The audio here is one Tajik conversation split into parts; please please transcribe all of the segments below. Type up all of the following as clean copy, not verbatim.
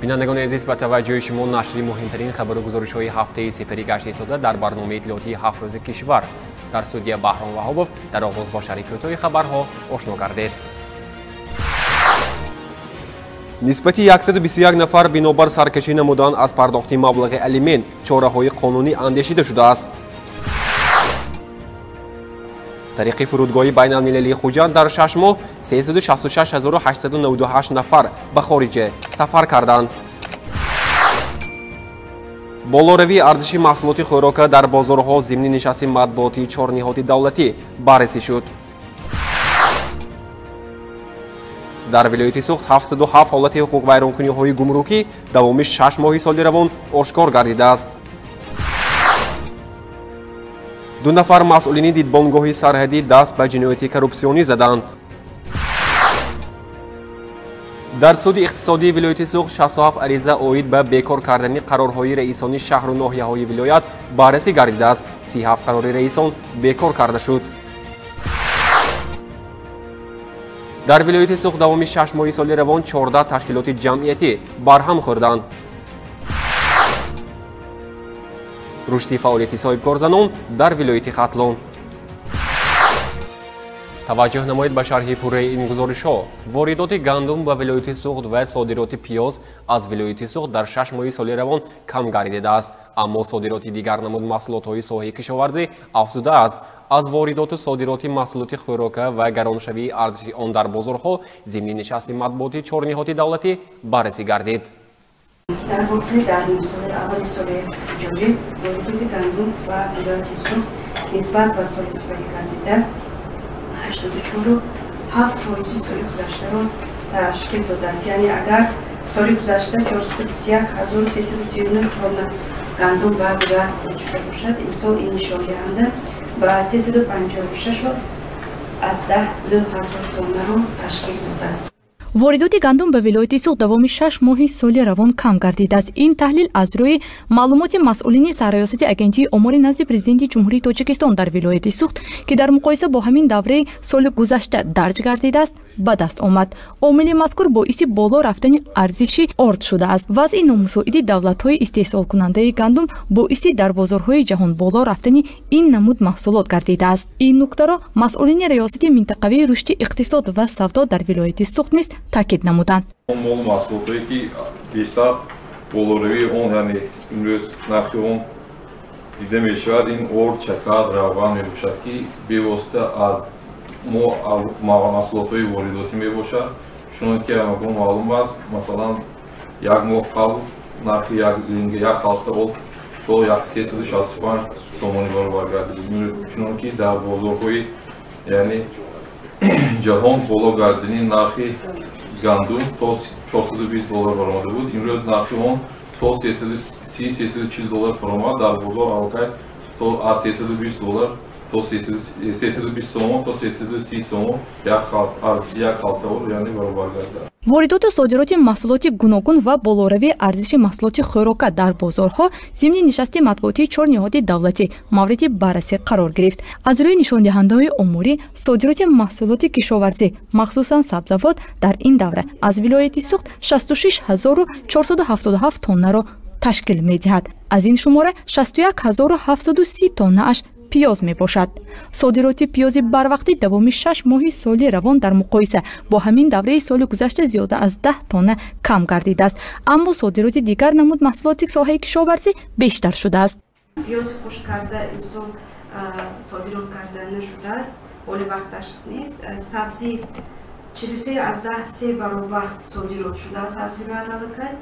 Бинандагони азиз, ба таваҷҷӯҳи шумо нашри муҳимтарин хабару гузоришҳои ҳафтаи сипарӣ гашта истода дар барномаи иттилоотии ҳафт рӯзи кишвар. Дар студия Баҳром Ваҳобов. Дар оғоз бо шарҳи кӯтоҳи хабарҳо ошно гардед. Нисбати 121 нафар бинобар саркашӣ намудан аз пардохти маблағи алимент чораҳои қонунӣ андешида шудааст. Тариқи фурудгоҳи байналмилалии Хуҷанд дар 6 моҳ 366898 нафар ба хориҷа сафар карданд. Болоравии арзиши маҳсулоти хӯрока дар бозорҳо зимни нишасти матбуотии чор ниҳоди давлатӣ баррасӣ шуд. Дар вилояти Суғд 707 ҳолати ҳуқуқвайронкуниҳои гумрукӣ давоми 6 моҳи соли равон ошкор гардидааст. Ду нафар масъулини дидбонгоҳи сарҳадӣ даст ба ҷинояти коррупсионӣ заданд. Дар суди иқтисодии вилояти Суғд 67 ариза оид ба бекор кардани қарорҳои раисони шаҳру ноҳияҳои вилоят баррасӣ гардидааст. 37 қарори раисон бекор карда шуд. Дар вилояти Суғд давоми 6 моҳи соли равон 14 ташкилоти ҷамъиятӣ барҳам хӯрданд. Рушди фаъолияти соҳибкорзанон дар вилояти Хатлон. Таваҷҷӯҳ намоед ба шарҳи пурраи ин гузоришҳо. Воридоти гандум ба вилояти Суғд ва содироти пиёз аз вилояти Суғд дар 6 моҳи соли равон кам гардидааст, аммо содироти дигар намуд маҳсулотҳои соҳаи кишоварзӣ афзудааст. Аз воридоту содироти маҳсулоти хӯрока ва гароншавии арзиши он дар бозорҳо зимни нишасти матбуоти чор ниҳоди давлатӣ баррасӣ гардид. Дар воқеъ дар нимсолаи аввали соли ҷорӣ воридоти гандум ба вилояти Суғд нисбат ба соли сипарӣ гардида 84,7% соли гузаштаро ташкил додааст. Яъне агар соли гузашта 421 339 тонна гандум ба вилоят ворид шуда бошад, имсол ин нишондиҳанда ба 356,9 ҳазор тоннаро ташкил додааст. Воридоти гандум ба вилояти Суғд давоми 6 моҳи соли равон кам гардидааст. Ин таҳлил аз рӯи маълумоти масъулини Сарраёсати Агентии омори назди Президенти Ҷумҳурии Тоҷикистон дар вилояти Суғд, ки дар муқоиса бо ҳамин давраи соли гузашта дарҷ гардидааст, ба даст омад. Омили мазкур боиси боло рафтани арзиши орд шудааст. Вазъи номусоиди давлатҳои истеҳсолкунандаи гандум боиси дар бозорҳои ҷаҳон боло рафтани ин намуд маҳсулот гардидааст. Ин нуктаро масъулини Раёсати минтақавии рушди иқтисод ва савдо дар вилояти Суғд низ таъкид намуданд. Молу маҳсулотое ки бештар болоравии он, яъне имрӯз нархи он дида мешавад, ин орд, шакар, равған мебошад, ки бевосита аз маҳсулотҳои воридотӣ мебошад. Чунон ки ҳамагон маълум аст, масалан, як моҳ қабл нархи як халта орд то 365 сомонӣ баробар гардид. Чунон ки дар бозорҳои, яъне ҷаҳон боло гардидани нархи гандум то 420 доллар баромада буд, имрӯз нархи он то 330-340 доллар фаромад. Дар бозор аллакай то аз 320 доллар то 320 сомон то 330 сомон арзиши як халта орд, яъне баробар гардид. Воридоту содироти маҳсулоти гуногун ва болоравии арзиши маҳсулоти хӯрока дар бозорҳо зимни нишасти матбуотии чор ниҳоди давлатӣ мавриди баррасӣ қарор гирифт. Аз рӯи нишондиҳандаҳои оморӣ, содироти маҳсулоти кишоварзӣ, махсусан сабзавот, дар ин давра аз вилояти Суғд 66477 тоннаро ташкил медиҳад. Аз ин шумора 61730 тоннааш пиёз мебошад. Содироти пиёзи барвақтӣ давоми 6 моҳи соли равон дар муқоиса бо ҳамин давраи соли гузашта зиёда аз 10 тонна кам гардидааст, аммо содироти дигар намуд маҳсулоти соҳаи кишоварзӣ бештар шудааст. Пиёзи хушккарда имсол содирот карда нашудааст, ҳоли вақташ нест. Сабзӣ 43,3 баробар содирот шудааст аз вилоят аллакай.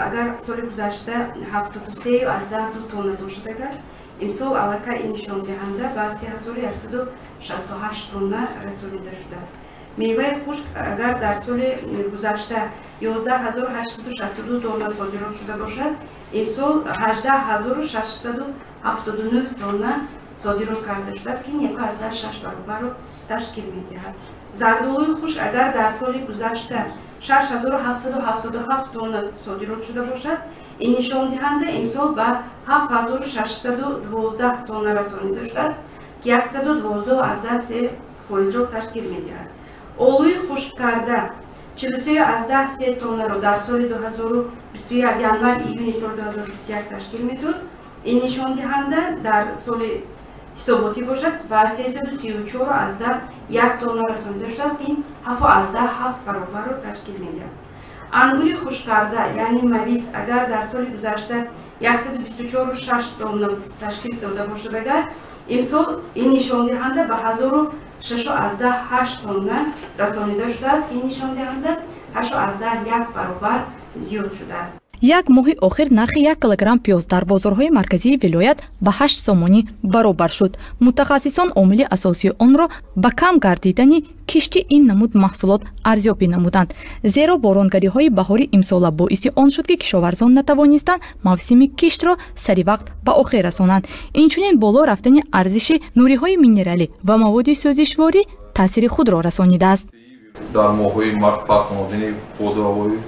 Агар соли гузашта 73,2 тонна дошт, агар имсол аллакай ин нишондиҳанда ба 3168 тонна расонида шудааст. Меваи хушк агар дар соли гузашта 11862 тонна содирот шуда бошад, имсол 18679 тонна содирот карда шудааст, ки 1,6 баробарро ташкил медиҳад. Зардолуи хушк агар дар соли гузашта 6777 тонна содирот шуда бошад, ин нишондиҳанда имсол ба 7612 тонна расонида шудааст, ки 112,3%-ро ташкил медиҳад. Олӯи хушккарда 43,3 тоннаро дар соли 2021 январ-июни соли 2021 ташкил медод. Ин нишондиҳанда дар соли ҳисоботӣ бошад ба 334,1 тонна расонида шудааст, ки ин 7,7 баробарро ташкил медиҳад. Ангури хушккарда, яъне мавиз, агар дар соли гузашта 124,6 тонна ташкил дода бошад, агар имсол ин нишондиҳанда ба 1006,8 тонна расонида шудааст, ки ин нишондиҳанда 8,1 баробар зиёд шудааст. Як моҳи охир нархи 1 килограмм пиёз дар бозорҳои марказии вилоят ба 8 сомонӣ баробар шуд. Мутахассисон омили асосии онро ба кам гардидани кишти ин намуд маҳсулот арзёбӣ намуданд. Зеро боронгариҳои баҳори имсола боиси он шуд, ки кишоварзон натавонистанд мавсими киштро сари вақт ба охир расонанд. Инчунин боло рафтани арзиши нуриҳои минералӣ ва маводи сӯзишворӣ таъсири худро расонидааст. Дар моҳҳои март паст омадани боду ҳавои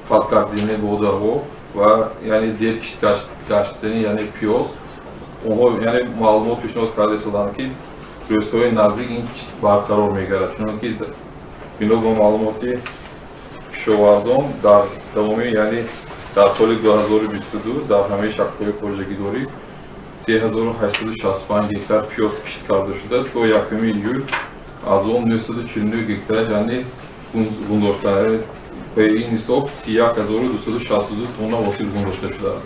паст гардидани боду ҳаво ва яъне дер кишт гаштани яъне пиёз, онҳо яъне маълумот пешниҳод карда истоданд, ки рӯзҳои наздик ин кишт барқарор мегардад, чунонки бино ба маълумоти кишоварзон дар давоми яъне дар соли 2022 дар ҳамаи шаклҳои хоҷагидорӣ 3865 гектар пиёз кишт карда шуда, то 1 июл аз он 949 гектараш яъне гундошта, ба ин ҳисоб 31262 тонна ҳосил гундошта шудааст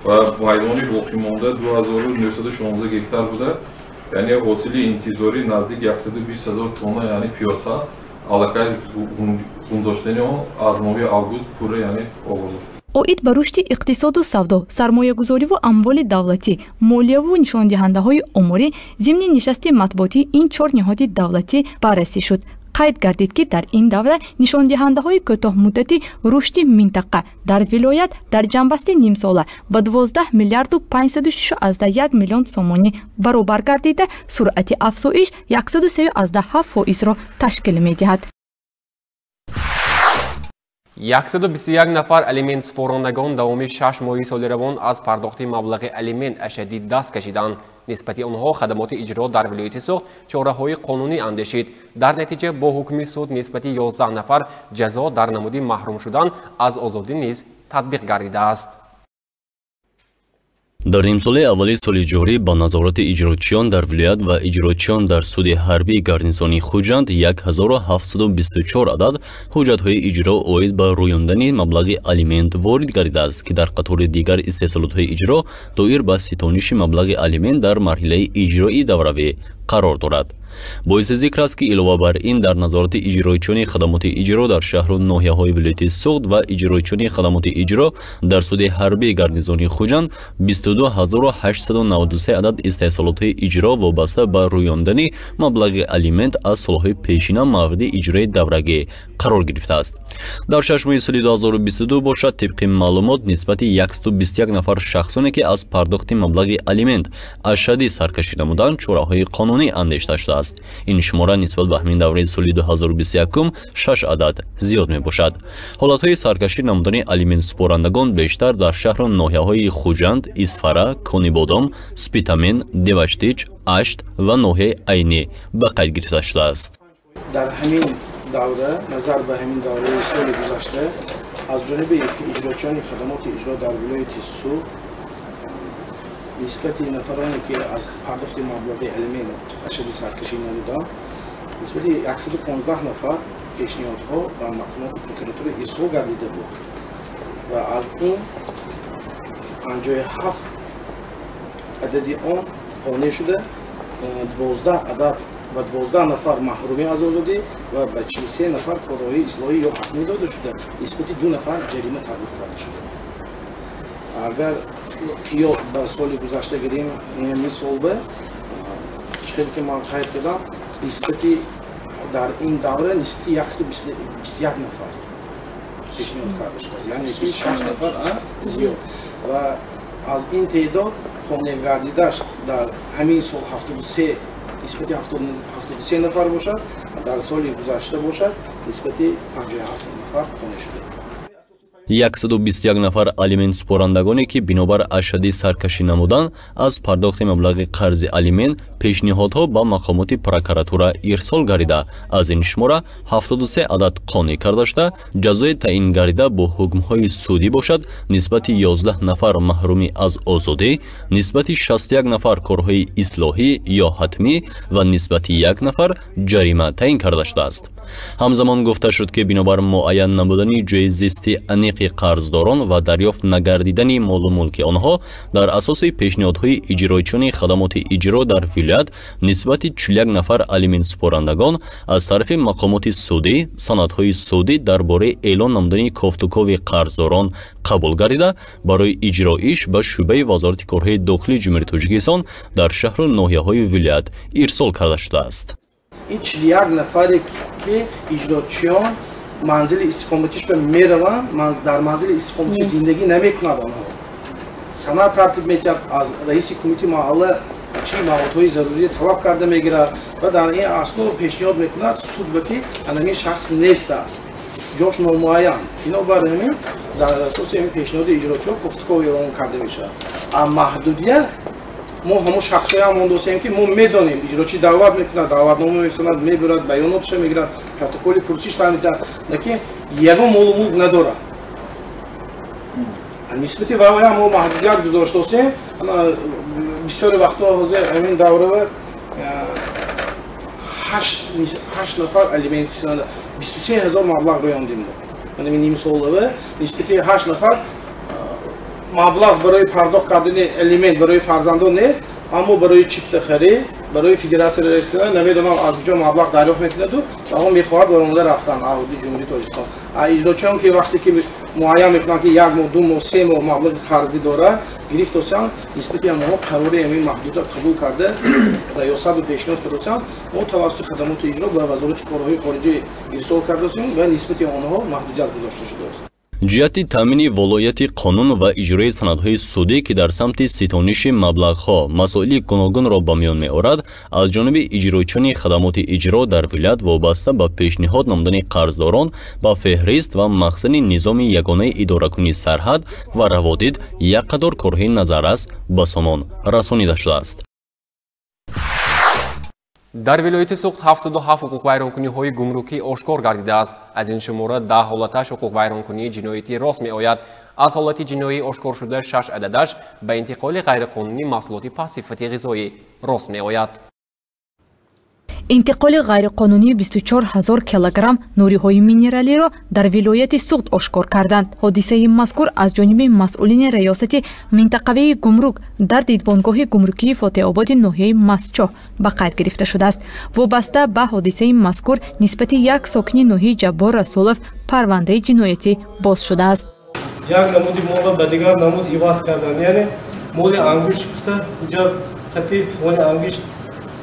ва майдони боқимонда 2916 гектар буда, яъне ҳосили интизорӣ наздик 120 000 тонна яъне пиёз аст. Аллакай гундоштани он аз моҳи август пурра яъне оғоз шуд. Оид ба рушди иқтисоду савдо, сармоягузориву амволи давлатӣ, молияву нишондиҳандаҳои оморӣ зимни нишасти матбуотии ин чор ниҳоди давлатӣ баррасӣ шуд. Қайд гардид, ки дар ин давра нишондиҳандаҳои кӯтоҳмуддати рушди минтақа дар вилоят дар ҷамъбасти нимсола ба 12 миллиарду 561 миллион сомонӣ баробар гардида, суръати афзоиш 103,7 фоизро ташкил медиҳад. 121 нафар алиментсупорандагон давоми 6 моҳи соли равон аз пардохти маблағи алимент ашадид даст кашиданд. Нисбати онҳо хадамоти иҷро дар вилояти Суғд чораҳои қонунӣ андешид. Дар натиҷа бо ҳукми суд нисбати 11 нафар ҷазо дар намуди маҳрум шудан аз озодӣ низ татбиқ гардидааст. Дар нимсолаи аввали соли ҷорӣ ба назорати иҷрочиён дар вилоят ва иҷрочиён дар суди ҳарбии гарнизони Хуҷанд 1724 адад ҳуҷҷатҳои иҷро оид ба рӯёндани маблағи алимент ворид гардидааст, ки дар қатори дигар истеҳсолотҳои иҷро доир ба ситониши маблағи алимент дар марҳилаи иҷроии давравӣ қарор дорад. Боиси зикр аст, ки илова бар ин дар назорати иҷроичиёни хадамоти иҷро дар шаҳру ноҳияҳои вилояти Суғд ва иҷроичиёни хадамоти иҷро дар суди ҳарбии гарнизони Хуҷанд 22893 адад истеҳсолотҳои иҷро вобаста ба рӯёндани маблағи алимент аз солҳои пешина мавриди иҷрои даврагӣ қарор гирифтааст. Дар 6 моҳи соли 2022 бошад, тибқи маълумот нисбати 121 нафар шахсоне, ки аз пардохти маблағи алимент ашаддӣ саркашӣ намуданд, чораҳои қонунӣ андешта шудааст. Ин шумора нисбат ба ҳамин давраи соли 2021 6 адад зиёд мебошад. Ҳолатҳои саркашӣ намудани алиментсупорандагон бештар дар шаҳру ноҳияҳои Хуҷанд, Исфара, Конибодом, Спитамен, Деваштич, Ашт ва ноҳияи Айнӣ ба қайд гирифта шудааст. Дар ҳамин давра, назар ба ҳамин давраи соли гузашта, аз ҷониби иҷрочиёни хадамоти иҷро дар вилояти Суғд нисбати нафароне, ки аз пардохти маблағи алимент ашаддӣ саркашӣ намуданд, нисбати 115 нафар пешниҳодҳо ба мақомоти прокуратура изҳор гардида буд ва аз ин 57 адади он қонеъ шуда, 12 адад ба 12 нафар маҳрумӣ аз озодӣ ва ба 43 нафар корҳои ислоҳӣ ё ҳатмӣ дода шуда, нисбати 2 нафар ҷарима татбиқ карда шуда. Агар қиёс ба соли гузашта гирем, мисол ба чӣ хеле ки ман қайд кардам, нисбати дар ин давра нисбати 121 нафар пешниҳод карда шудааст, яъне ки 6 нафар зиёд ва аз ин теъдод қонеъ гардидаш дар ҳамин сол 73 нисбати 73 нафар бошад, дар соли гузашта бошад нисбати 57 нафар қонеъ шуда. 121 нафар алиментсупорандагоне ки бинобар ашаддӣ саркашӣ намудан аз пардохти маблағи қарзи алимент пешниҳодҳо ба мақомоти прокуратура ирсол гардида, аз ин шумора 73 адад қонеъ карда шуда, ҷазои таъин гардида бо ҳукмҳои судӣ бошад нисбати 11 нафар маҳрумӣ аз озодӣ, нисбати 61 нафар корҳои ислоҳӣ ё ҳатмӣ ва нисбати 1 нафар ҷарима таъин карда шудааст. Ҳамзамон гуфта шуд, ки бинобар муайян намудани ҷои зисти аниқи қарздорон ва дарёфт нагардидани молу мулки онҳо дар асоси пешниҳодҳои иҷроичони хадамоти иҷро дар вилоят нисбати 41 нафар алиментсупорандагон аз тарафи мақомоти судӣ санадҳои судӣ дар бораи эълон намудани кофтукови қарздорон қабул гардида, барои иҷроиш ба шӯъбаи Вазорати корҳои дохилии Ҷумҳурии Тоҷикистон дар шаҳру ноҳияҳои вилоят ирсол карда шудааст. Ин 41 нафаре ки иҷрочиён манзили истиқоматишро мераванд, дар манзили истиқоматӣ зиндагӣ намекунанд, онҳо санад тартиб метиҳад, аз раиси кумитаи маҳалла чӣ маводҳои зарурӣ талаб карда мегирад ва дар ин асно пешниҳод мекунад суд ба ки ҳамин шахс нест аст, ҷош номуайян. Бинобар ҳамин дар асоси ҳамин пешниҳоди иҷрочиҳо кофтуков эълон карда мешавад. А маҳдудият мо ҳамон шахсҳоям мондосем, ки мо медонем иҷрочӣ даъват мекунад, даъватнома мефиристонад, мебирад, баёноташо мегирад, протоколи пурсиш таъмин, лекин ягон молу мулк надорад. Нисбати вайам мо маҳдудият гузоштосем. Бисёри вақтҳо ҳозир ҳамин даврава 8 нафар алимент 23 ҳазор маблағ рӯёндим мо. Ҳамин нимсолава нисбати 8 нафар маблағ барои пардохт кардани алимент барои фарзандон нест, аммо барои чиптахарӣ, барои федератсия расидан намедонам аз куҷо маблағ дарёфт мекунаду ва он мехоҳад баромада рафтан аҳуди Ҷумҳурии Тоҷикистон. Иҷрочиён ки вақте ки муайян мекунанд ки 1 моҳ, 2 моҳ, 3 моҳ маблағи қарзӣ дорад, гирифтосанд, нисбати онҳо қарори ҳамин маҳдуда қабул карда раёсату пешниҳод кардосанд. Мо тавассути хадамоти иҷро ба Вазорати корҳои хориҷӣ ирсол кардосем ва нисбати онҳо маҳдудият гузошта шудааст. Ҷиҳати таъмини волояти қонун ва иҷрои санадҳои судӣ, ки дар самти ситониши маблағҳо масоили гуногунро ба миён меорад, аз ҷониби иҷроичони хадамоти иҷро дар вилоят вобаста ба пешниҳод намудани қарздорон ба феҳрист ва махзани низоми ягонаи идоракунии сарҳад ва раводид як қатор корҳои назаррас ба сомон расонида шудааст. Дар вилояти Суғд 707 ҳуқуқвайронкуниҳои гумрукӣ ошкор гардидааст. Аз ин шумора 10 ҳолаташ ҳуқуқвайронкунии ҷиноятӣ рост меояд. Аз ҳолати ҷиноӣ ошкор шуда 6 ададаш ба интиқоли ғайриқонунии маҳсулоти пастсифати ғизоӣ рост меояд. Интиқоли ғайриқонунии 24 ҳазор килограмм нуриҳои минералиро дар вилояти Суғд ошкор карданд. Ҳодисаи мазкур аз ҷониби масъулини раёсати минтақавии гумрук дар дидбонгоҳи гумрукии Фотеҳободи ноҳияи Мастчоҳ ба қайд гирифта шудааст. Вобаста ба ҳодисаи мазкур нисбати як сокини ноҳияи Ҷаббор Расулов парвандаи ҷиноятӣ боз шудааст. Як намуди молро ба дигар намуд иваз кардан, яъне моли ангушт гуфта уҷа қати моли ангушт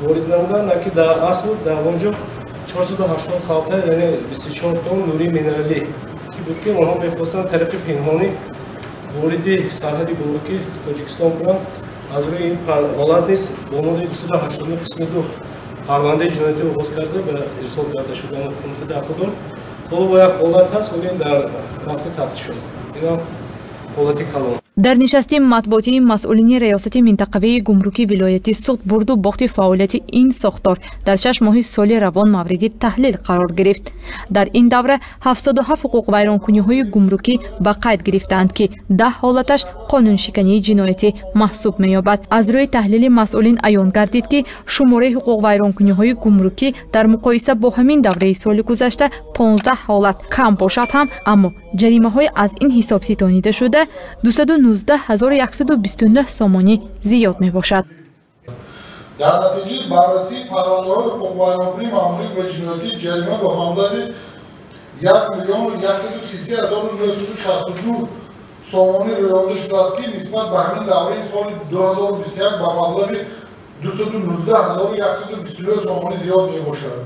ворид намуданд, ки дар асл дар он ҷо 480 халта, яъне 24 тонна нури минералӣ ки буд, ки онҳо мехостанд тариқи пинҳонӣ вориди сарҳади гумрукии Тоҷикистон кунанд. Аз рӯи ин ҳолат низ бо моддаи 289 қисми 2 парвандаи ҷиноятӣ оғоз карда ба ирсол карда шуда мақомоти дахлдор. Ҳоло бо як ҳолат ҳаст, ҳоло ин дар вақти тафтиш шуд. Инам ҳолати калон. Дар нишасти матбуотии масъулини раёсати минтақавии гумрукии вилояти Суғд бурду бохти фаъолияти ин сохтор дар 6 моҳи соли равон мавриди таҳлил қарор гирифт. Дар ин давра 707 ҳуқуқвайронкуниҳои гумрукӣ ба қайд гирифтаанд, ки 10 ҳолаташ қонуншикании ҷиноятӣ маҳсуб меёбад. Аз рӯи таҳлили масъулин аён гардид, ки шумораи ҳуқуқвайронкуниҳои гумрукӣ дар муқоиса бо ҳамин давраи соли гузашта 15 ҳолат кам бошад ҳам, аммо ҷаримаҳои аз ин ҳисоб ситонида шуда 219 129 сомонӣ зиёд мебошад. Дар натиҷаи баррасии парвандаҳои ҳуқуқвайронкунии маъмурӣ ва ҷиноятӣ ҷарима ба маблағи 1 133 962 сомонӣ рӯёнда шудааст, ки нисбат ба ҳамин давраи соли 2021 ба маблағи 219 129 сомонӣ зиёд мебошад.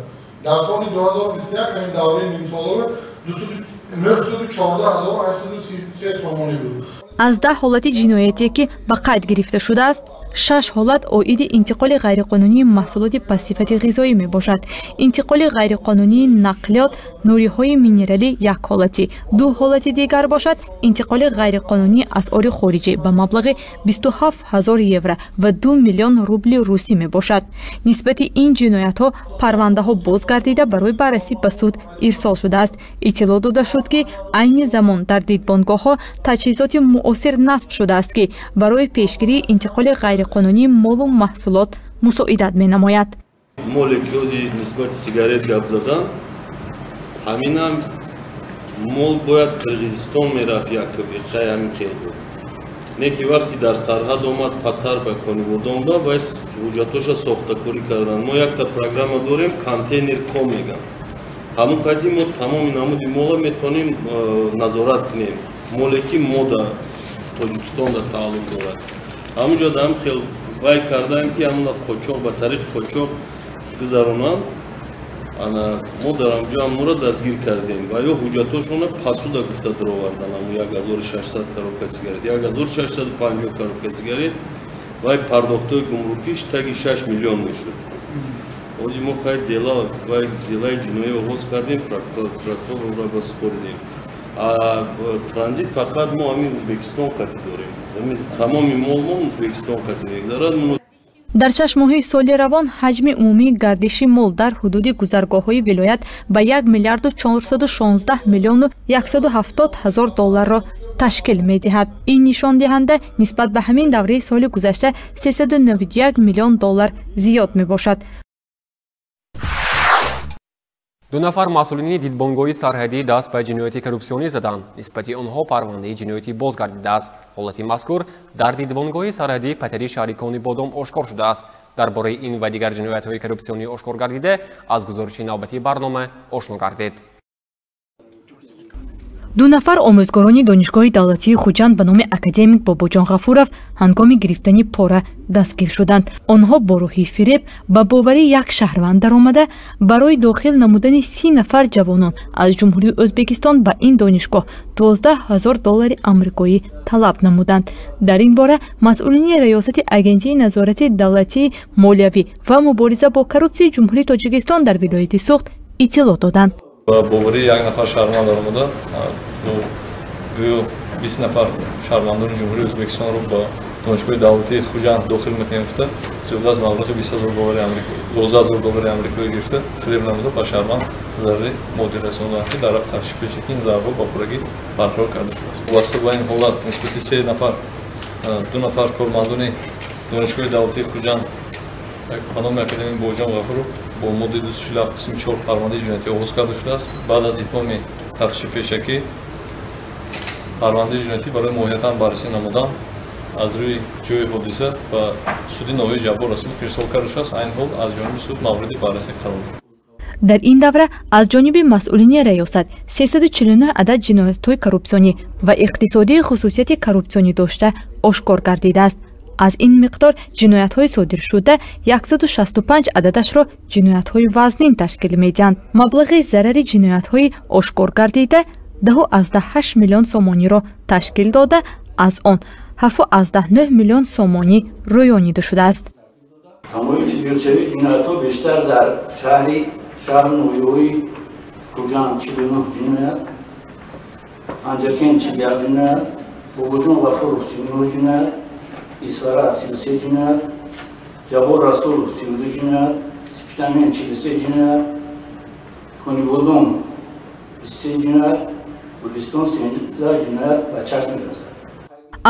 Дар соли 2021 ҳамин давраи нимсолава 914 833 сомонӣ буд. Аз 10 ҳолати ҷиноятие, ки ба қайд гирифта шудааст, 6 ҳолат оиди интиқоли ғайриқонунии маҳсулоти пастсифати ғизоӣ мебошад. Интиқоли ғайриқонунии нақлиёт, нуриҳои минералӣ як ҳолати, 2 ҳолати дигар бошад интиқоли ғайриқонунии асъори хориҷӣ ба маблағи 27 000 евро ва 2 миллион рубли русӣ мебошад. Нисбати ин ҷиноятҳо парвандаҳо боз гардида барои баррасӣ ба суд ирсол шудааст. Иттилоъ дода шуд, ки айни замон дар дидбонгоҳҳо таҷҳизоти муосир насб шудааст, ки барои пешгирии интиқоли ғайриқонунии молу маҳсулот мусоидат менамояд. Моле ки ҳозир нисбати сигарет гап задан, ҳаминам мол бояд Қирғизистон мерафт, якби хай ҳамин хел буд. Не ки вақте дар сарҳад омад Патар ба Конибодом ба вай ҳуҷҷатоша сохтакорӣ карданд. Мо якта программа дорем, контейнер ком мегам. Ҳамон қадим мо тамоми намуди мола метавонем назорат кунем. Моле ки мода Тоҷикистонда тааллуқ дорад. Ҳамон ҷо ҳам хел вай карданд, ки ҳамона қочоқ ба тариқи қочоқ гузаронанд. Ана мо дар ҳамҷо ҳамонро дастгир кардем ва ё ҳуҷҷатошонро пасуда гуфта даровардан. Ҳамон 1600 коробка сигарет, 1650 коробка сигарет вай пардохтҳои гумрукиш таги 6 миллион мешуд. Ҳозир мо хай дела вай делаи ҷиноӣ оғоз кардем, прокурорро ба супоридем. Транзит фақат мо ҳамин Ӯзбекистон қатӣ дорем. Тамоми мол мо Ӯзбекистон қатӣ мегузарад. Дар 6 моҳи соли равон ҳаҷми умумии гардиши мол дар ҳудуди гузаргоҳҳои вилоят ба 1 миллиарду 416 миллиону 170 ҳазор долларро ташкил медиҳад. Ин нишондиҳанда нисбат ба ҳамин давраи соли гузашта 391 миллион доллар зиёд мебошад. 2 нафар масъулини дидбонгоҳи сарҳадӣ даст ба ҷинояти коррупсионӣ заданд. Нисбати онҳо парвандаи ҷиноятӣ боз гардидааст. Ҳолати мазкур дар дидбонгоҳи сарҳадии Патари шаҳри Конибодом ошкор шудааст. Дар бораи ин ва дигар ҷиноятҳои коррупсионӣ ошкор гардида аз гузориши навбатии барнома ошно гардед. 2 нафар омӯзгорони Донишгоҳи давлатии Хуҷанд ба номи академик Бобоҷон Ғафуров ҳангоми гирифтани пора дастгир шуданд. Онҳо бо рӯҳи фиреб ба бовари як шаҳрванд даромада барои дохил намудани 30 нафар ҷавонон аз Ҷумҳурии Ӯзбекистон ба ин донишгоҳ 12 000 доллари амрикоӣ талаб намуданд. Дар ин бора масъулини Раёсати Агентии назорати давлатии молиявӣ ва мубориза бо коррупсияи Ҷумҳурии Тоҷикистон дар вилояти Суғд иттилоъ доданд. Ба бовари як нафар шаҳрванд даромада гӯё 20 нафар шаҳрвандони Ҷумҳурии Ӯзбекистонро ба Донишгоҳи давлатии Хуҷанд дохил мекунем гуфта зиёда аз маблағи 20 000 доллари амрикоӣ, 12 000 доллари амрикоӣ гирифта фиреб намуда ба шаҳрванд зарари моддӣ расонданд, ки дар рафти тафтиши пешакӣ ин зарарҳо ба пуррагӣ барқарор карда шудааст. Вобаста ба ин ҳолат нисбати 3 нафар, 2 нафар кормандони Донишгоҳи давлатии Хуҷанд ба номи академик Бобоҷон Ғафуров бо моддаи 247 қисми 4 парвандаи ҷиноятӣ оғоз карда шудааст. Баъд аз итмоми тафтиши пешакӣ парвандаи ҷиноятӣ барои моҳиятан баррасӣ намудан аз рӯи ҷои ҳодиса ба суди ноҳияи Ҷаббор Расулов ирсол карда шудааст. Айни ҳол аз ҷониби суд мавриди баррасӣ қарор дорад. Дар ин давра аз ҷониби масъулини раёсат 349 адад ҷиноятҳои коррупсионӣ ва иқтисодии хусусияти коррупсионӣ дошта ошкор гардидааст. Аз ин миқдор ҷиноятҳои содиршуда 165 ададашро ҷиноятҳои вазнин ташкил медиҳанд. Маблағи зарари ҷиноятҳои ошкор гардида 10,8 миллион сомониро ташкил дода, аз он 7,9 миллион сомонӣ рӯёнида шудааст. Тамоюли зиёдшавии ҷиноятҳо бештар дар шаҳру ноҳияҳои Хуҷанд 49 ҷиноят, Панҷакент 41 ҷиноят, Бобоҷон Ғафуров 39 ҷиноят, Исфара 33 ҷиноят, Ҷаббор Расулов 32 ҷиноят, Спитамен 43 ҷиноят, Конибодом 23 ҷиноят, Гулистон 13 ҷиноят ба чашм мерасад.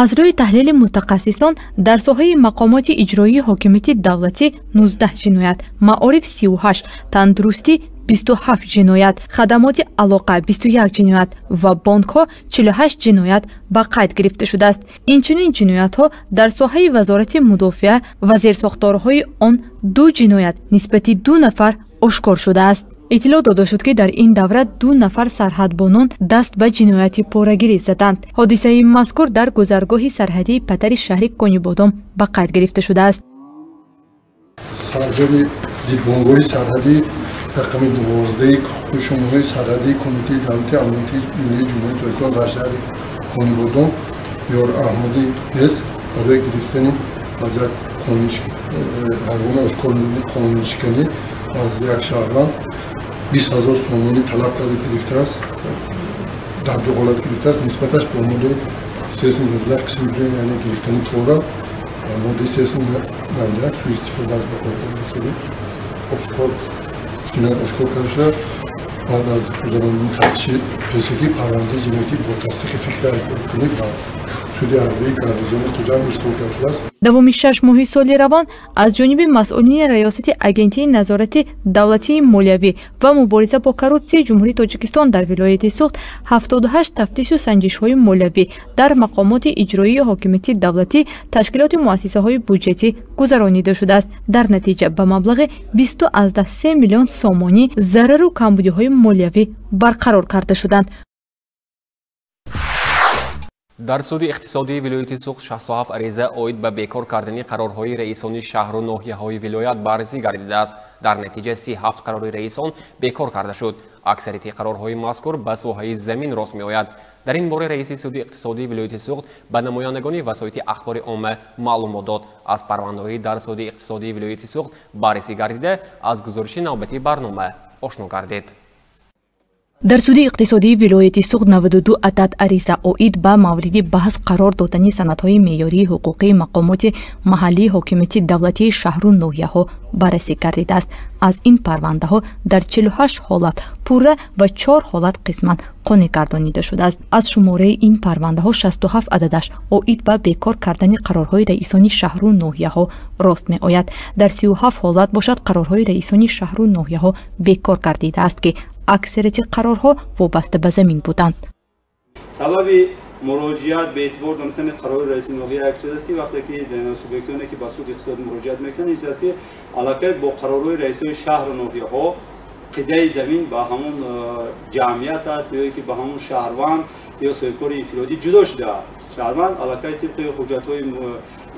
Аз рӯи таҳлили мутахассисон дар соҳаи мақомоти иҷроии ҳокимияти давлатӣ 19 ҷиноят, маориф 38, тандурустӣ 27 ҷиноят, хадамоти алоқа 21 ҷиноят ва бонкҳо 48 ҷиноят ба қайд гирифта шудааст. Инчунин ҷиноятҳо дар соҳаи Вазорати мудофиа ва зерсохторҳои он 2 ҷиноят нисбати 2 нафар ошкор шудааст. Иттилоъ дода шуд, ки дар ин давра 2 нафар сарҳадбонон даст ба ҷинояти порагирӣ заданд. Ҳодисаи мазкур дар гузаргоҳи сарҳадии Патари шаҳри Конибодом ба қайд гирифта шудааст. Сарҷари дидбонгоҳи сарҳадии рақами 12 кушонҳои сарҳадии Кумитаи давлатии амнияти миллии Ҷумҳурии Тоҷикистон дар шаҳри Конибодом Ёр Аҳмади С барои гирифтани аз як ҳаргуна ошкор қонуншиканӣ аз як шаҳрванд 20 ҳазор сомонӣ талаб карда гирифтааст, дар ду ҳолат гирифтааст. Нисбаташ бо моддаи 319 қисми 2, яъне гирифтани пора, ва моддаи 391 суистифода аз ваколатҳои мансабӣ ошкор ҷиноят ошкор карда шуда. Баъд аз гузаронидани тафтиши пешакӣ парвандаи ҷиноятӣ бо тасдиқи фикри айбкоркунӣ ба суди ҳарбии гарнизони Хуҷанд ирсол карда шудааст. Давоми 6 моҳи соли равон аз ҷониби масъулини Раёсати Агентии назорати давлатии молиявӣ ва мубориза бо коррупсияи Ҷумҳурии Тоҷикистон дар вилояти Суғд 78 тафтишу санҷишҳои молиявӣ дар мақомоти иҷроии ҳокимияти давлатӣ, ташкилоти муассисаҳои буҷетӣ гузаронида шудааст. Дар натиҷа ба маблағи 20,3 миллион сомонӣ зарару камбудиҳои молиявӣ барқарор карда шуданд. Дар суди иқтисодии вилояти Суғд 67 ариза оид ба бекор кардани қарорҳои раисони шаҳру ноҳияҳои вилоят баррасӣ гардидааст. Дар натиҷа 37 қарори раисон бекор карда шуд. Аксарияти қарорҳои мазкур ба соҳаи замин рост меояд. Дар ин бора раиси суди иқтисодии вилояти Суғд ба намояндагони васоити ахбори омма маълумот дод. Аз парвандаҳои дар суди иқтисодии вилояти Суғд баррасӣ гардида, аз гузориши навбатии барнома ошно гардид. Дар суди иқтисодии вилояти Суғд 92 адад ариза оид ба мавриди баҳс қарор додани санадҳои меъёрии ҳуқуқии мақомоти маҳаллии ҳокимияти давлатии шаҳру ноҳияҳо баррасӣ гардидааст. Аз ин парвандаҳо дар 48 ҳолат пурра ва 4 ҳолат қисман қонеъ гардонида шудааст. Аз шумораи ин парвандаҳо 67 ададаш оид ба бекор кардани қарорҳои раисони шаҳру ноҳияҳо рост меояд. Дар 37 ҳолат бошад қарорҳои раисони шаҳру ноҳияҳо бекор гардидааст, ки аксарияти қарорҳо вобаста ба замин буданд. Сабаби муроҷиат ба эътибор донистани қарори раиси ноҳия як чиз аст, ки вақте ки субъектоне ки ба суд иқтисод муроҷиат мекунанд, ин чиз аст, ки аллакай бо қарорҳои раисои шаҳру ноҳияҳо қидаи замин ба ҳамон ҷамъият аст ё ки ба ҳамон шаҳрванд ё соҳибкори инфиродӣ ҷудо шудааст. Шаҳрванд аллакай тибқи ҳуҷҷатҳои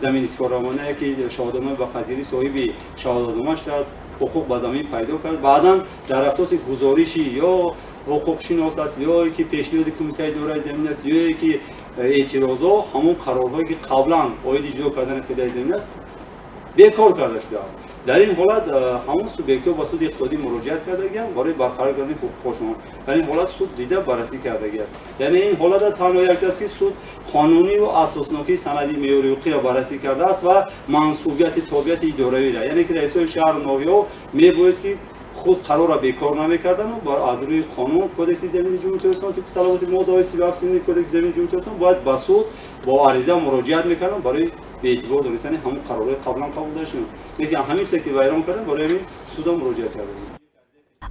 замин истифодаравонае ки шаҳодатнома ба қадири соҳиби шаҳодатнома шудааст, ҳуқуқ ба замин пайдо кард. Баъдан дар асоси гузориши ё ҳуқуқшинос аст, ё ки пешниҳоди кумитаи идораи замин аст, ё ки эътирозҳо, ҳамон қарорҳое ки қаблан оиди ҷудо кардани қидаи замин аст, бекор карда шудааст. Дар ин ҳолат ҳамон субъектҳо ба суди иқтисодӣ муроҷиат кардагианд барои барқарор кардани ҳуқуқҳошон. Дар ин ҳолат суд дида баррасӣ кардагиаст. Яъне ин ҳолат танҳо як чиз аст, ки суд қонунию асоснокии санади меъёри ҳуқуқиро баррасӣ кардааст ва мансубияти тобеияти идоравиро, яъне ки раисои шаҳру ноҳияҳо мебоист ки худ қарорро бекор намекардану аз рӯи қонун Кодекси замини Ҷумҳурии Тоҷикистон тибқи талаботи моддаҳои 37 Кодекси замини Ҷумҳурии Тоҷикистон бояд ба суд бо ариза муроҷиат мекарданд барои беэътибор донистани ҳамон қарорҳои қаблан қабул шуда. Лекин ҳамин чизе ки вайрон карданд, барои ҳамин судам муроҷиат карданд.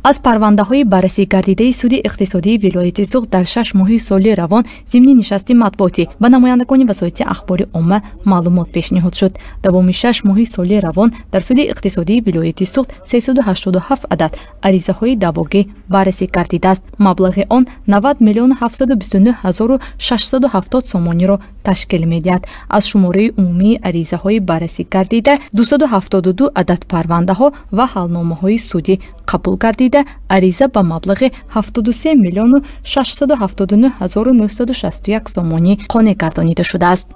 Аз парвандаҳои баррасӣ гардидаи суди иқтисодии вилояти Суғд дар 6 моҳи соли равон зимни нишасти матбуотӣ ба намояндагони васоити ахбори омма маълумот пешниҳод шуд. Давоми 6 моҳи соли равон дар суди иқтисодии вилояти Суғд 387 адад аризаҳои даъвогӣ баррасӣ гардидааст. Маблағи он 90 729 670 сомониро ташкил медиҳад. Аз шумораи умумии аризаҳои баррасӣ гардида 272 адад парвандаҳо ва ҳалномаҳои судӣ қабул гардида, ариза ба маблағи 73 679 961 сомонӣ қонеъ гардонида шудааст.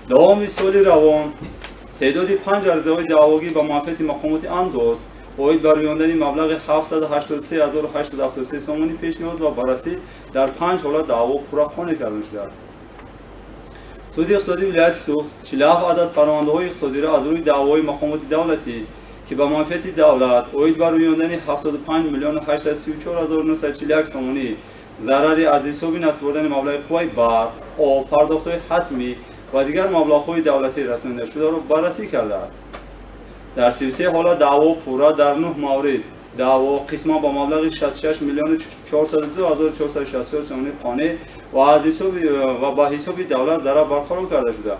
Давоми соли равон теъдоди 5 аризаҳои даъвогӣ ба манфиати мақомоти андоз оид ба рӯёндани маблағи 783 873 сомонӣ пешниҳод ва баррасӣ дар 5 ҳолат даъво пурра қонеъ карда шудааст. Суди иқтисодии вилояти Суғд 47 адад парвандаҳои иқтисодиро аз рӯи даъвои мақомоти давлатӣ ки ба манфиати давлат оид ба рӯёндани 75 834 941 сомонӣ зарари аз ҳисоби насбурдани маблағи қувваи барқ, об, пардохтҳои ҳатмӣ ва дигар маблағҳои давлатӣ расонида шударо баррасӣ кардааст. Дар 33 ҳолат даъво пурра, дар 9 маврид даъво қисман ба маблағи 66 402 464 сомонӣ қонеъ ва аз ҳисоби ва ба ҳисоби давлат зарар барқарор карда шуда.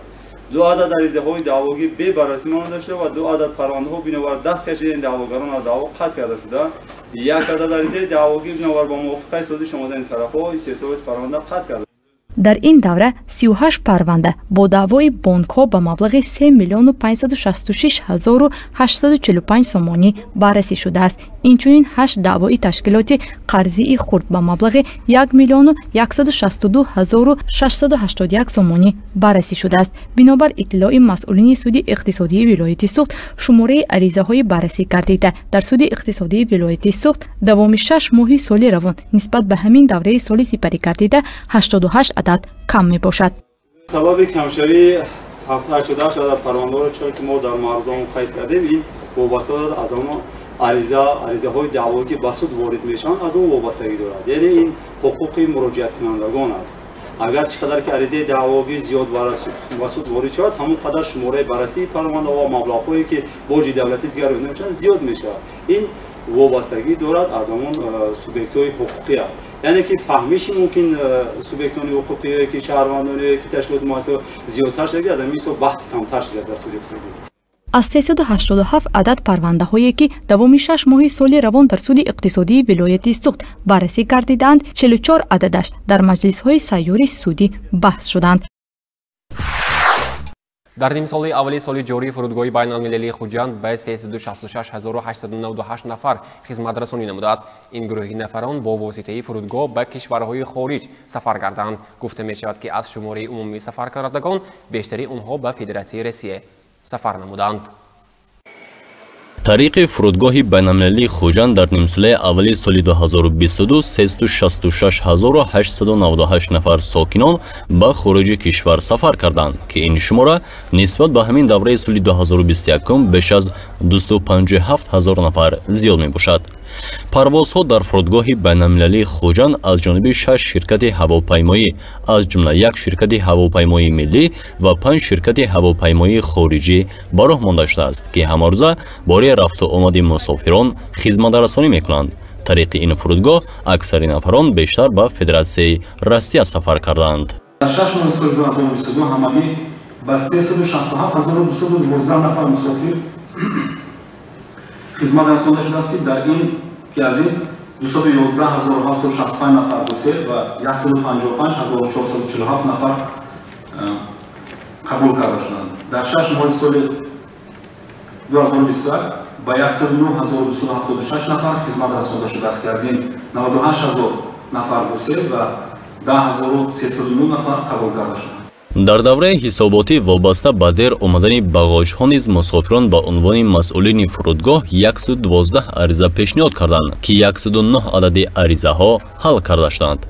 2 адад аризаҳои даъвогӣ бебаррасӣ монда шуда ва 2 адад парвандаҳо бинобар даст кашидани даъвогарон аз даъво қатъ карда шуда. 1 адад аризаи даъвогӣ бинобар ба мувофиқаи созиш омадани тарафҳо истеҳсолоти парванда қатъ карда. Дар ин давра 38 парванда бо даъвои бонкҳо ба маблағи 3 566 845 сомонӣ баррасӣ шудааст. Инчунин 8 даъвои ташкилоти қарзии хурд ба маблағи 1 162 681 сомонӣ баррасӣ шудааст. Бинобар иттилои масъулини суди иқтисодии вилояти Суғд, шумораи аризаҳои баррасӣ гардида дар суди иқтисодии вилояти Суғд давоми 6 моҳи соли равон нисбат ба ҳамин давраи соли сипарӣ гардида 88 адад кам мебошад. Сабаби камшавии 88 адад парвандаҳоро, чунон ки мо дар маърузаон қайд кардем, ин вобаста аз он аризаҳои даъвое ки ба суд ворид мешаванд, аз он вобастагӣ дорад. Яъне ин ҳуқуқи муроҷиаткунандагон аст. Агар чӣ қадар ки аризаи даъвогӣ зиёд ба суд ворид шавад, ҳамон қадар шумораи баррасии парванда ва маблағҳое ки боҷи давлатӣ дигар мешаванд зиёд мешавад. Ин вобастагӣ дорад аз ҳамон субъектҳои ҳуқуқӣ аст. Яъне ки фаҳмиши мумкин субъектони ҳуқуқӣ ки шаҳрвандоне ки ташкилоти муассиса зиёдтар шуда, аз ҳамин ҳисоб баҳс камтар шуда дар суди иқтисодӣ. Аз 387 адад парвандаҳое ки давоми 6 моҳи соли равон дар суди иқтисодии вилояти Суғд баррасӣ гардидаанд, 44 ададаш дар маҷлисҳои сайёри судӣ баҳс шуданд. Дар нимсолаи аввали соли ҷорӣ фурудгоҳи байналмилалии Хуҷанд ба 366 898 нафар хизматрасонӣ намудааст. Ин гурӯҳи нафарон бо воситаи фурудгоҳ ба кишварҳои хориҷ сафар карданд. Гуфта мешавад, ки аз шумораи умумии сафаркардагон бештари онҳо ба Федератсияи Россия сафар намуданд. Тариқи фурудгоҳи байналмилалии Хуҷанд дар нимсолаи аввали соли 2022 366 898 нафар сокинон ба хориҷи кишвар сафар карданд, ки ин шумора нисбат ба ҳамин давраи соли 2021 беш аз 257 ҳазор нафар зиёд мебошад. Парвозҳо дар фурудгоҳи байналмилалии Хуҷанд аз ҷониби 6 ширкати ҳавопаймоӣ, аз ҷумла 1 ширкати ҳавопаймоии миллӣ ва 5 ширкати ҳавопаймоии хориҷӣ ба роҳ монда шудааст, ки ҳамарӯза бораи рафту омади мусофирон хизматрасонӣ мекунанд. Тариқи ин фурудгоҳ аксари нафарон бештар ба Федератсияи Россия сафар карданд. Дар 6 моҳи соли 2022 ҳамагӣ ба 367 212 нафар мусофир хизмат расонда шудааст, ки дар ин ки аз ин 211 765 нафар гусел ва 155 447 нафар қабул карда шуданд. Дар 6 моҳи соли 2021 ба 109 276 нафар хизмат расонда шудааст, ки аз ин 98 000 нафар гусел ва 10 309 нафар қабул карда шуданд. Дар давраи ҳисоботӣ вобаста ба дер омадани бағоҷҳо низ мусофирон ба унвони масъулини фурудгоҳ 112 ариза пешниҳод карданд, ки 109 адади аризаҳо ҳал карда шуданд.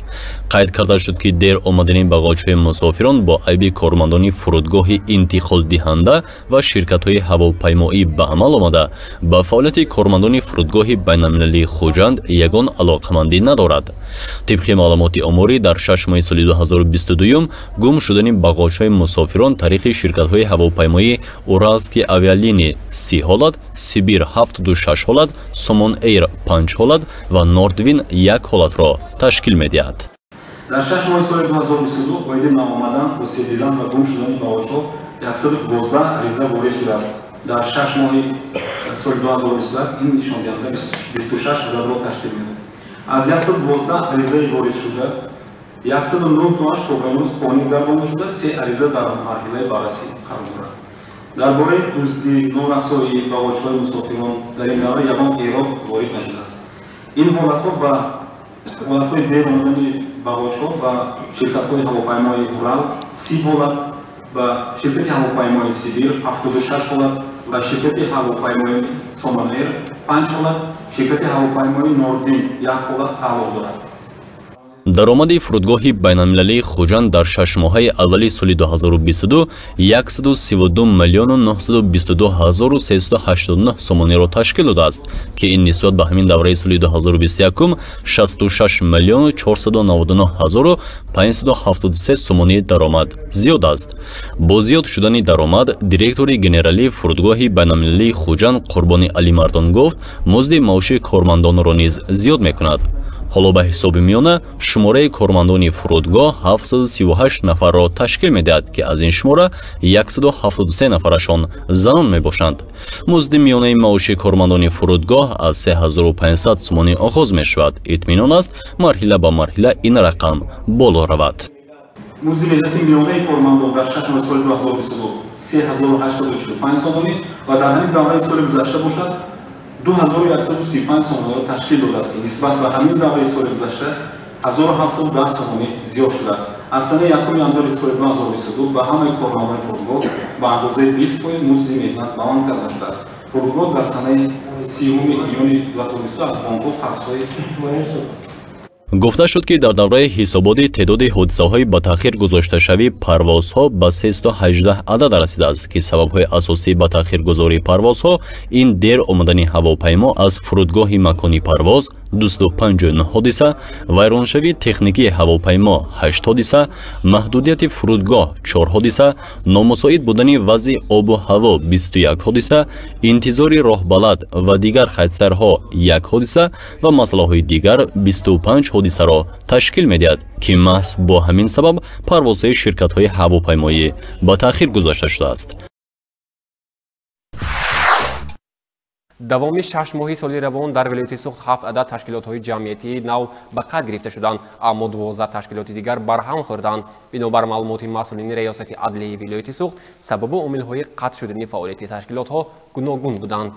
Қайд карда шуд, ки дер омадани бағоҷҳои мусофирон бо айби кормандони фурудгоҳи интиқолдиҳанда ва ширкатҳои ҳавопаймоӣ ба амал омада, ба фаъолияти кормандони фурудгоҳи байналмилалии Хуҷанд ягон алоқамандӣ надорад. Тибқи маълумоти оморӣ, дар 6 моҳи соли 2022 гум шудани бағоҷҳои мусофирон тариқи ширкатҳои ҳавопаймоӣ Уралские авиалинии 30 ҳолат, Сибир 76 ҳолат, Сомон Эйр 5 ҳолат ва Нордвин 1 ҳолатро ташкил медиҳад. Дар 6 моҳи соли 2022 оиди наомадан, осеб дидан ва гум шудани бағоҷҳо 112 ариза ворид шудааст. Дар 6 моҳи соли 2021 ин нишондиҳанда 26 ададро ташкил медиҳад. Аз 112 аризаи воридшуда 109 тоаш то ба имрӯз қонеъ гардонда шуда, се ариза дар марҳилаи баррасӣ қарор дорад. Дар бораи дуздӣ, норасоии бағоҷҳои мусофирон дар ин давра ягон эрод ворид нашудааст. Ин ҳолатҳо ба ҳолатҳои дер омадани бағоҷҳо ба ширкатҳои ҳавопаймои Урал 30 ҳолат, ба ширкати ҳавопаймои Сибир 76 ҳолат, ба ширкати ҳавопаймои Сомон Эйр 5 ҳолат, ширкати ҳавопаймои Нордвин 1 ҳолат тааллуқ дорад. Даромади фурудгоҳи байналмилалии Хуҷанд дар шашмоҳаи аввали соли 2022 132 миллиону 922 ҳазору 389 сомониро ташкил додааст, ки ин нисбат ба ҳамин давраи соли 2021 66 миллиону 499 ҳазору 573 сомонии даромад зиёд аст. Бо зиёд шудани даромад директори генералии фурудгоҳи байналмилалии Хуҷанд Қурбони Алимардон гуфт, музди маоши кормандонро низ зиёд мекунад. Ҳоло ба ҳисоби миёна шумораи кормандони фурудгоҳ 738 нафарро ташкил медиҳад, ки аз ин шумора 173 нафарашон занон мебошанд. Музди миёнаи маоши кормандони фурудгоҳ аз 3500 сомонӣ оғоз мешавад. Итминон аст, марҳила ба марҳила ин рақам боло равад. Музди меҳнати миёнаи кормандон дар 6 моҳи соли 2022 3845 сомонӣ ва дар ҳамин давраи соли гузашта бошад 2135 сомониро ташкил додааст, ки нисбат ба ҳамин давраи соли гузашта 1710 сомонӣ зиёд шудааст. Аз санаи 1 январи соли 2022 ба ҳамаи кормандони фурудгоҳ ба андозаи 20% музди меҳнат баланд карда шудааст. Фурудгоҳ дар санаи 30 июни 2022 аз бонкҳо қарзҳои Гуфта шуд, ки дар давраи ҳисоботи теъдоди ҳодисаҳои ба таъхир гузошташавии парвозҳо ба 318 адад расидааст, ки сабабҳои асосии ба таъхиргузории парвозҳо ин дер омадани ҳавопаймо аз фурудгоҳи макони парвоз 259 ҳодиса, вайроншавии техникии ҳавопаймо 8 ҳодиса, маҳдудияти фурудгоҳ 4 ҳодиса, номусоид будани вазъи обу ҳаво 21 ҳодиса, интизори роҳбалад ва дигар хатсайрҳо 1 ҳодиса ва масъалаҳои дигар 25 ҳодисаро ташкил медиҳад, ки маҳз бо ҳамин сабаб парвозҳои ширкатҳои ҳавопаймоӣ ба таъхир гузошта шудааст. Давоми 6 моҳи соли равон дар вилояти Суғд 7 адад ташкилотҳои ҷамъиятии нав ба қайд гирифта шуданд, аммо 12 ташкилоти дигар барҳам хӯрданд. Бинобар маълумоти масъулини Раёсати адлияи вилояти Суғд, сабабу омилҳои қатъ шудани фаъолияти ташкилотҳо гуногун буданд.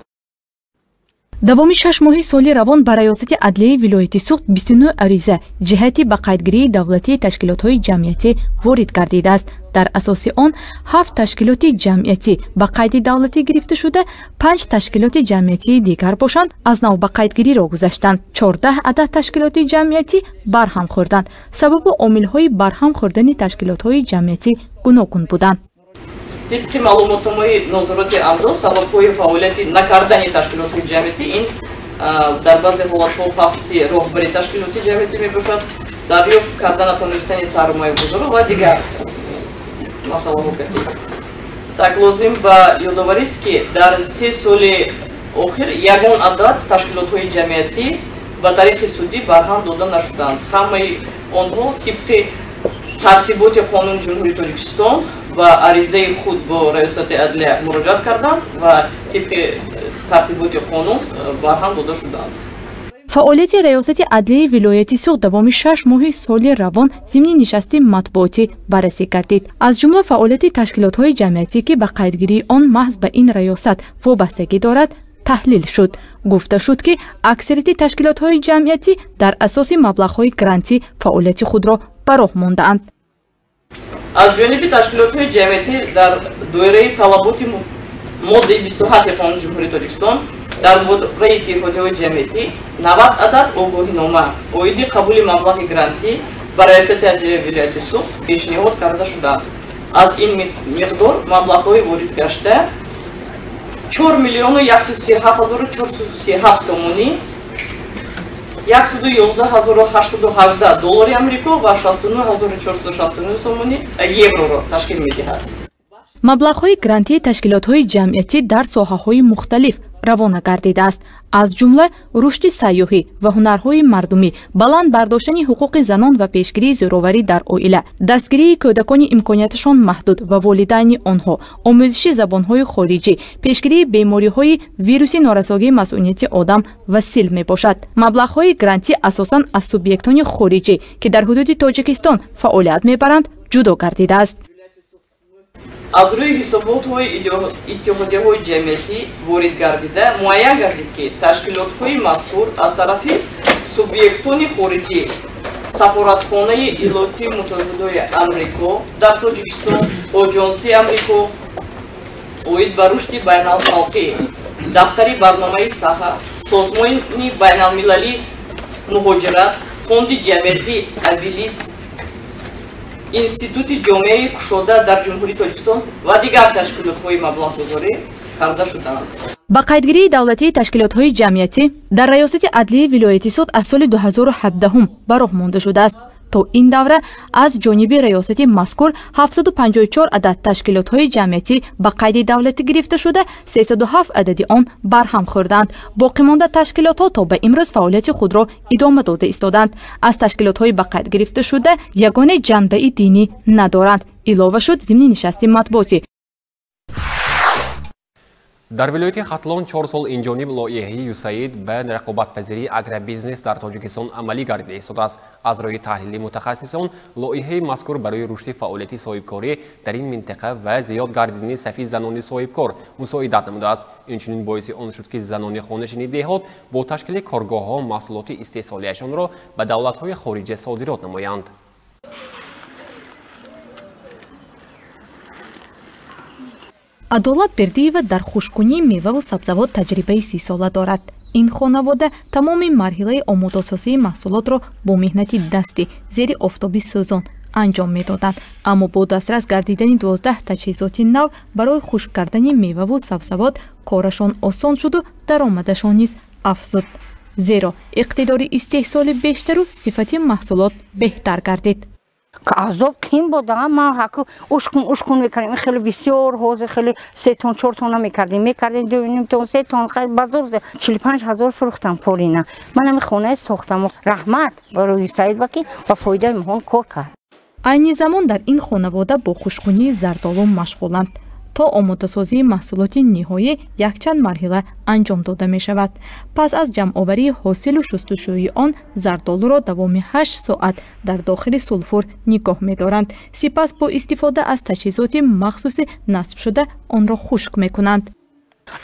Давоми 6 моҳи соли равон ба Раёсати адлияи вилояти Суғд 29 ариза ҷиҳати ба қайдгирии давлатии ташкилотҳои ҷамъиятӣ ворид гардидааст. Дар асоси он 7 ташкилоти ҷамъиятӣ ба қайди давлатӣ гирифта шуда, 5 ташкилоти ҷамъиятии дигар бошанд аз нав ба қайдгириро гузаштанд. 14 адад ташкилоти ҷамъиятӣ барҳам хӯрданд. Сабабу омилҳои барҳам хӯрдани ташкилотҳои ҷамъиятӣ гуногун буданд. Тибқи маълумотномаи нозироти андоз, сабабҳои фаъолияти накардани ташкилотҳои ҷамъиятӣ ин дар баъзе ҳолатҳо фавти роҳбари ташкилоти ҷамъиятӣ мебошад, дарёфт карда натонистани сармоягузору ва дигар масъалаҳо катиб. Так лозим ба ёдоварист, ки дар 3 соли охир ягон адад ташкилотҳои ҷамъиятӣ ба тариқи судӣ барҳам дода нашуданд. Ҳамаи онҳо тибқи тартиботи қонуни Ҷумҳурии Тоҷикистон ва аризаи худ бо Раёсати адлия муроҷиат карданд ва тибқи тартиботи қонун барҳам дода шуданд. Фаъолияти Раёсати адлияи вилояти Суғд давоми 6 моҳи соли равон зимни нишасти матбуотӣ баррасӣ гардид. Аз ҷумла фаъолияти ташкилотҳои ҷамъиятӣ, ки ба қайдгирии он маҳз ба ин раёсат вобастагӣ дорад, таҳлил шуд. Гуфта шуд, ки аксарияти ташкилотҳои ҷамъиятӣ дар асоси маблағҳои грантӣ фаъолияти худро ба роҳ мондаанд. Аз ҷониби ташкилотҳои ҷамъиятӣ дар доираи талаботи моддаи 27 Қонуни Ҷумҳурии Тоҷикистон дар бораи иттиҳодияҳои ҷамъиятӣ 90 адад огоҳинома оиди қабули маблағи грантӣ ба Раёсати адлияи вилояти Суғд пешниҳод карда шуданд. Аз ин миқдор маблағҳои ворид гашта 4 137 437 сомонӣ, 111 818 доллари Амрико ва 69 469 сомонӣ евроро ташкил медиҳад. Маблағҳои грантии ташкилотҳои ҷамъиятӣ дар соҳаҳои мухталиф равона гардидааст. Аз ҷумла рушди сайёҳӣ ва ҳунарҳои мардумӣ, баланд бардоштани ҳуқуқи занон ва пешгирии зӯроварӣ дар оила, дастгирии кӯдакони имконияташон маҳдуд ва волидайни онҳо, омӯзиши забонҳои хориҷӣ, пешгирии бемориҳои вируси норасогии масъунияти одам ва сил мебошад. Маблағҳои грантӣ асосан аз субъектони хориҷӣ, ки дар ҳудуди Тоҷикистон фаъолият мебаранд, ҷудо гардидааст. Аз рӯи ҳисоботҳои иттиҳодияҳои ҷамъиятӣ ворид гардида муайян гардид, ки ташкилотҳои мазкур аз тарафи субъектони хориҷӣ, сафоратхонаи Иёлоти Муттаҳидаи Амрико дар Тоҷикистон, Оҷонсии Амрико оид ба рушди байналхалқӣ, дафтари барномаи саҳа, созмони байналмилалии муҳоҷират, фонди ҷамъиятии Абилис, Институти ҷомеаи кушода дар Ҷумҳурии Тоҷикистон ва дигар ташкилотҳои маблағгузорӣ карда шуданд. Ба қайдгирии давлатии ташкилотҳои ҷамъиятӣ дар Раёсати адлияи вилояти Суғд аз соли 2017 ба роҳ монда шудааст. То ин давра аз ҷониби раёсати мазкур 754 адад ташкилотҳои ҷамъиятӣ ба қайди давлатӣ гирифта шуда, 307 адади он барҳам хӯрданд. Боқимонда ташкилотҳо то ба имрӯз фаъолияти худро идома дода истоданд. Аз ташкилотҳои ба қайд гирифта шуда ягоне ҷанбаи динӣ надоранд. Илова шуд зимни нишасти матбуотӣ. Дар вилояти Хатлон 4 сол инҷониб лоиҳаи ЮСАИД ба рақобатпазирии агробизнес дар Тоҷикистон амалӣ гардида истодааст. Аз рӯи таҳлили мутахассисон, лоиҳаи мазкур барои рушди фаъолияти соҳибкорӣ дар ин минтақа ва зиёд гардидани сафи занони соҳибкор мусоидат намудааст. Инчунин боиси он шуд, ки занони хонашини деҳот бо ташкили коргоҳҳо маҳсулоти истеҳсолиашонро ба давлатҳои хориҷа содирот намоянд. Адолат Бердиева дар хушккунии меваву сабзавот таҷрибаи 30сола дорад. Ин хонавода тамоми марҳилаи омодасозии маҳсулотро бо меҳнати дастӣ зери офтоби сӯзон анҷом медоданд. Аммо бо дастрас гардидани 12 таҷҳизоти нав барои хушк кардани меваву сабзавот корашон осон шуду даромадашон низ афзуд. Зеро иқтидори истеҳсоли бештару сифати маҳсулот беҳтар гардид. Азоб ким буд, ма ҳаку ушкун ушкун мекардем, хеле бисёр ҳозир хеле 3 тон 4 тонна мекардем, 2.5 тон 3 тон базор 45 ҳазор фурӯхтам полина. Ман ҳамин хонае сохтам. Раҳмат барои Саид ба ки ба фоидаи моҳон кор кард. Айни замон дар ин хонавода бо хушкунии зардолу машғуланд. То омодасозии маҳсулоти ниҳоӣ якчанд марҳила анҷом дода мешавад. Пас аз ҷамъоварии ҳосилу шустушӯии он зардолуро давоми 8 соат дар дохили сулфур нигоҳ медоранд. Сипас бо истифода аз таҷҳизоти махсуси насбшуда онро хушк мекунанд.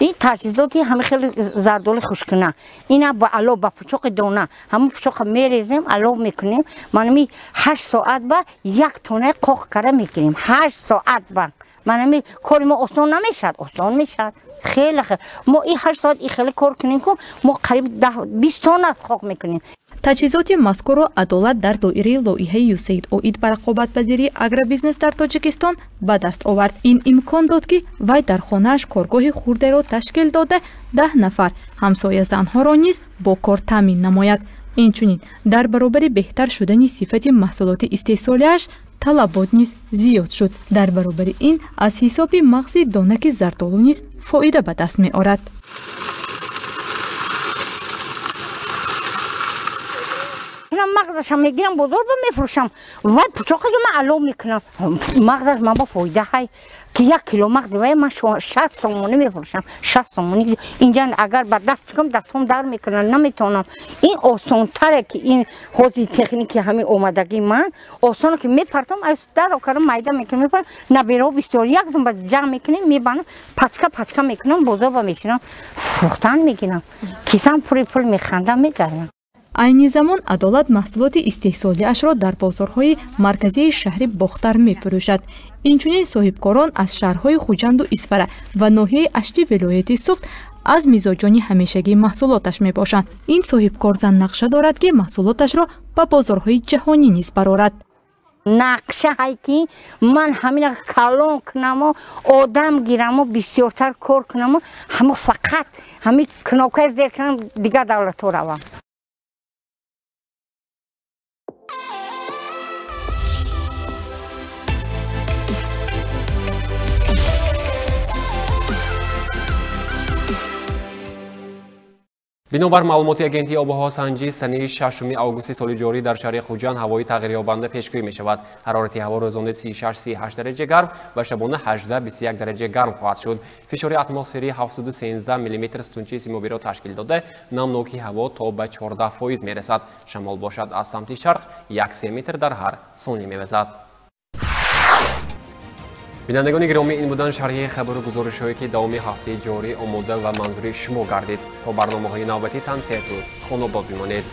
Ин таҷҳизоти ҳама хеле зардоли хушккуна. Ина ба ало ба пучоқи дона, ҳамон пучоқа мерезем, ало мекунем. Манами 8 соат ба 1 тоннаи қоқ карда мегирем. 8 соат ба. Манами кори мо осон намешавад, осон мешавад. Хеле хеле. Мо ин 8 соат ин хеле кор кунем, ку мо қариб 20 тонна қоқ мекунем. Таҷҳизоти мазкурро Адолат дар доираи лоиҳаи ЮСАИД оид ба рақобатпазирии агробизнес дар Тоҷикистон ба даст овард. Ин имкон дод, ки вай дар хонааш коргоҳи хурдеро ташкил дода 10 нафар ҳамсоязанҳоро низ бо кор таъмин намояд. Инчунин дар баробари беҳтар шудани сифати маҳсулоти истеҳсолиаш талабот низ зиёд шуд. Дар баробари ин аз ҳисоби мағзи донаки зардолу низ фоида ба даст меорад. Мағзашам мегирам, бозор ба мефурӯшам. Вай пучоқашо ман ало мекунам. Мағзаш ман ба фоида ҳай, ки 1 кило мағзи вай ман 60 сомонӣ мефурӯшам. 60 сомонӣ. Инҷа агар ба даст чикам, дастҳом дар мекунанд, наметавонам. Ин осонтаре, ки ин ҳозир техники ҳамин омадагии ман осоне, ки мепартам, аз дар окарам майда мекунам, мепартам. Набераҳо бисёр як зум ба ҷамъ мекунем, мебанам, пачка пачка мекунам, бозор ба мешинам, фурӯхтан мегирам. Кисам пури пул механдам, мегардам. Айни замон Адолат маҳсулоти истеҳсолиашро дар бозорҳои марказии шаҳри Бохтар мефурӯшад. Инчунин соҳибкорон аз шаҳрҳои Хуҷанду Исфара ва ноҳияи Ашти вилояти Суғд аз мизоҷони ҳамешагии маҳсулоташ мебошанд. Ин соҳибкорзан нақша дорад, ки маҳсулоташро ба бозорҳои ҷаҳонӣ низ барорад. Нақша ҳай, ки ман ҳамина калон кунаму одам гираму бисёртар кор кунаму ҳамо фақат ҳамин кнопкаи зер кунам, дигар давлатҳо равам. Бинобар маълумоти агентии обуҳавосанҷӣ, санаи 6 августи соли ҷорӣ дар шаҳри Хуҷанд ҳавои тағйирёбанда пешгӯӣ мешавад. Ҳарорати ҳаво рӯзона 36-38 дараҷа гарм ва шабона 18-21 дараҷа гарм хоҳад шуд. Фишори атмосферии 713 мм сутунчаи симобиро ташкил дода, намнокии ҳаво то ба 14% мерасад. Шамол бошад аз самти шарқ 1-3 метр дар ҳар сония мевазад. Бинандагони гиромӣ, ин буданд шарҳи хабару гузоришҳое, ки давоми ҳафтаи ҷорӣ омода ва манзури шумо гардид. То барномаҳои навбатӣ тансиҳату хонобод бимонед.